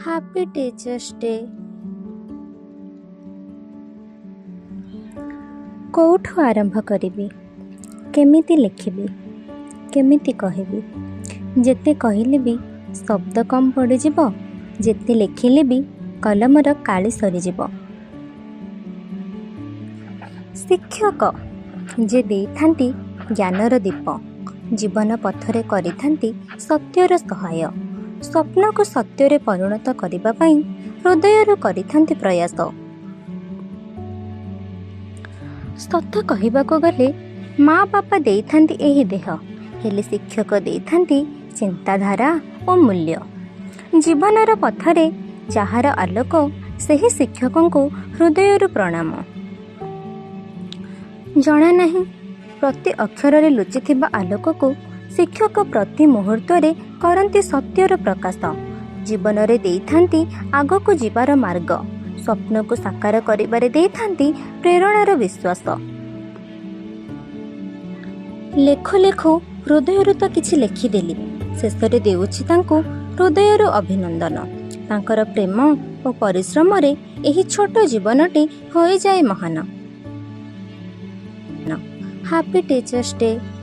Happy teachers day. କେଉଁଠୁ ଆରମ୍ଭ କରିବି, କେମିତି ଲେଖିବି, କେମିତି କହିବି? ଯେତେ କହିଲେ ବି ଶବ୍ଦ କମ୍ ପଡ଼ିଯିବ, ଯେତେ ଲେଖିଲେ ବି କଲମର କାଳି ସରିଯିବ। ଶିକ୍ଷକ ଯେ ଦେଇଥାନ୍ତି ଜ୍ଞାନର ଦୀପ, ଜୀବନ ପଥରେ କରିଥାନ୍ତି ସତ୍ୟର ସହାୟ, ସ୍ୱପ୍ନକୁ ସତ୍ୟରେ ପରିଣତ କରିବା ପାଇଁ ହୃଦୟରୁ କରିଥାନ୍ତି ପ୍ରୟାସ। ସତ କହିବାକୁ ଗଲେ ମା ବାପା ଦେଇଥାନ୍ତି ଏହି ଦେହ, ହେଲେ ଶିକ୍ଷକ ଦେଇଥାନ୍ତି ଚିନ୍ତାଧାରା ଓ ମୂଲ୍ୟ। ଜୀବନର ପଥରେ ଯାହାର ଆଲୋକ, ସେହି ଶିକ୍ଷକଙ୍କୁ ହୃଦୟରୁ ପ୍ରଣାମ। ଜଣା ନାହିଁ ପ୍ରତି ଅକ୍ଷରରେ ଲୁଚିଥିବା ଆଲୋକକୁ ଶିକ୍ଷକ ପ୍ରତି ମୁହୂର୍ତ୍ତରେ କରନ୍ତି ସତ୍ୟର ପ୍ରକାଶ। ଜୀବନରେ ଦେଇଥାନ୍ତି ଆଗକୁ ଯିବାର ମାର୍ଗ, ସ୍ୱପ୍ନକୁ ସାକାର କରିବାରେ ଦେଇଥାନ୍ତି ପ୍ରେରଣାର ବିଶ୍ୱାସ। ଲେଖୁ ଲେଖୁ ହୃଦୟରୁ ତ କିଛି ଲେଖିଦେଲି, ଶେଷରେ ଦେଉଛି ତାଙ୍କୁ ହୃଦୟରୁ ଅଭିନନ୍ଦନ। ତାଙ୍କର ପ୍ରେମ ଓ ପରିଶ୍ରମରେ ଏହି ଛୋଟ ଜୀବନଟି ହୋଇଯାଏ ମହାନ। Happy teachers day.